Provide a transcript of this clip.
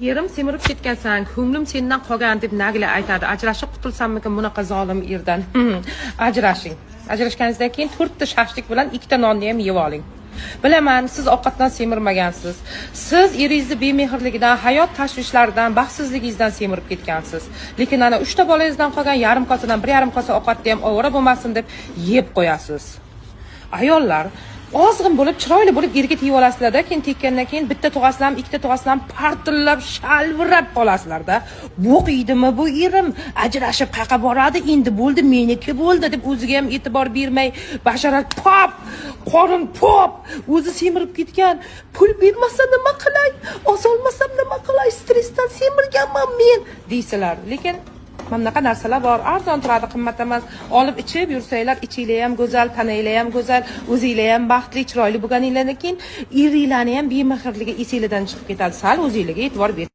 Erim "Semirib ketgansan, ko'nglim sendan qolgan", deb nagla aytadi. Ajrashib qutulsammikin bunaqa zolim erdan? Ajrashing. Ajrashganingizdan keyin to'rtta shashlik bilan ikkita nonni ham yeb oling. Bilaman, siz ovqatdan semirmagansiz. Siz eringizni bemehrligidan, hayot tashvishlaridan, baxtsizligingizdan semirib ketgansiz. Lekin ana uchta bolangizdan qolgan yarim kosadan 1,5 kosa ovqatni ham ovora bo'lmasin deb yeb qo'yasiz. Ayollar ozg'in bo'lib, chiroyli bo'lib erga tegib olasizlarda, keyin tekkandan keyin bitta tug'asizlar ham, ikkita tug'asizlar ham, partillab, shalvirab qolasizlarda. "Bo'q yeydimi bu erim, ajrashib qayoqqa boradi endi? Bo'ldi, meniki bo'ldi", deb o'ziga ham e'tibor bermay, bashara pop, qorin pop, o'zi semirib ketgan. "Pul bermasa nima qilay, ozolmasam nima qilay, stressdan semirganman men", deysizlar. Lekin mana bunaqa narsalar bor, arzon turadi, qimmat emas. Olib ichib yursanglar, ichinglar ham go'zal, tananglar ham go'zal, o'zinglar ham baxtli, chiroyli bo'lganinglardan keyin eringlarni ham bemehrligi esinglardan chiqib ketadi. Sal o'zinglarga e'tibor ber.